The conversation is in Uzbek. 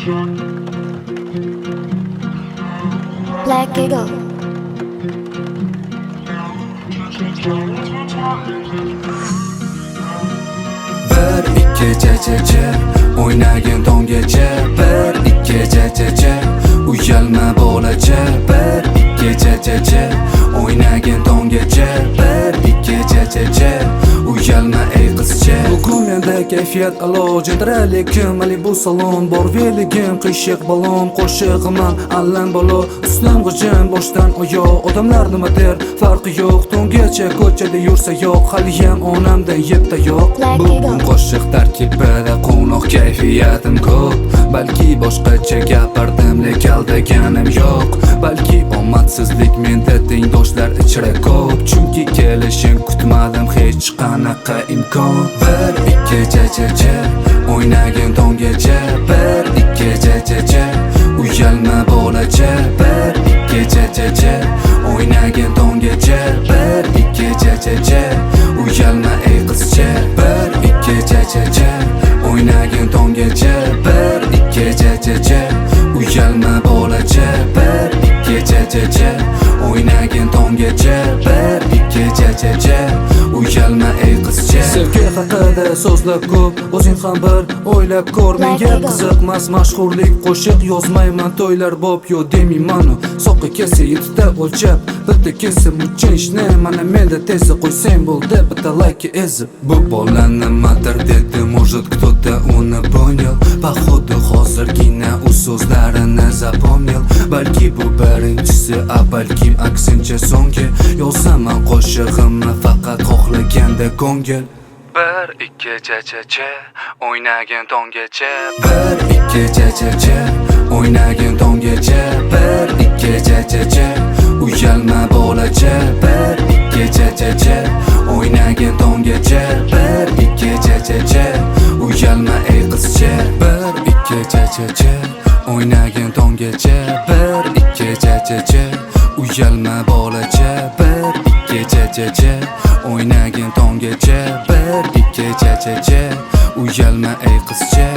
Black Eagle. Bir ikki cha cha cha, o'ynagin tonggacha. Bir ikki cha cha cha, uyalma bolacha. Bir ikki cha cha cha, o'ynagin tonggacha. Bir ikki cha cha cha, uyalma, ey qizcha. Bugun menda kayfiyat a'lo, lekin Malibu salon bor, veligim qiyshiq balon, qo'shig'im allam balo, uslim g'ijim boshdan oyoq. Odamlar nima der, farqi yo'q, tungacha ko'chada yursa yo'q, haliyam onamdan yeb tayoq. Black Bugun Eagle. qo'shiq tarkibida quvnoq kayfiyatim ko'p. Balki boshqacha gapirdim, lek aldaganim yo'q. Balki omadsizlik menda tengdoshlar ichra ko'p, chunki kelishing kutmadim hech qanaqa imkon. Bir ikki cha cha cha, o'ynagin tonggacha. Bir ikki cha cha cha, uyalma bolacha. Bir ikki cha cha cha, o'ynagin tonggacha. Bir ikki cha cha cha, uyalma, ey qizcha. Bir ikki cha cha cha, o'ynagin tonggacha. Bir ikki cha cha cha, uyalma bolacha. Bir ikki cha cha cha, o'ynagin tonggacha. Bir ikki cha cha cha, uyalma, ey qizcha. Sevgi haqida so'zlar ko'p, o'zing ham bir o'ylab ko'r. Menga Eagle. qiziqmas mashhurlik, qo'shiq yozmayman to'ylar bop yo demaymanu. Soqi kelsa yettita o'lchab, bitta kelsa muncha ishni. Mana menda tezda qo'ysang bo'ldi bitta layki ezib. Bu bola nimadir dedi, может, кто-то uni понял. Походу, hozirgina u so'zlarini запомнил. Balki bu birinchisi, a balkim aksincha so'nggi. Yozaman qo'shig'imni faqat xohlaganda ko'ngil. Bir ikki cha cha cha, o'ynagin tonggacha. Bir ikki cha cha cha, o'ynagin tonggacha. Bir ikki cha cha cha, uyalma bolacha. Bir ikki cha cha cha, o'ynagin tonggacha. Bir ikki cha cha cha, uyalma, ey qizcha. Bir ikki cha cha cha, o'ynagin tonggacha. Bir ikki cha cha cha, uyalma bolacha. Bir ikki cha cha cha, o'ynagin tonggacha. Bir ikki cha cha cha, uyalma, ey qizcha.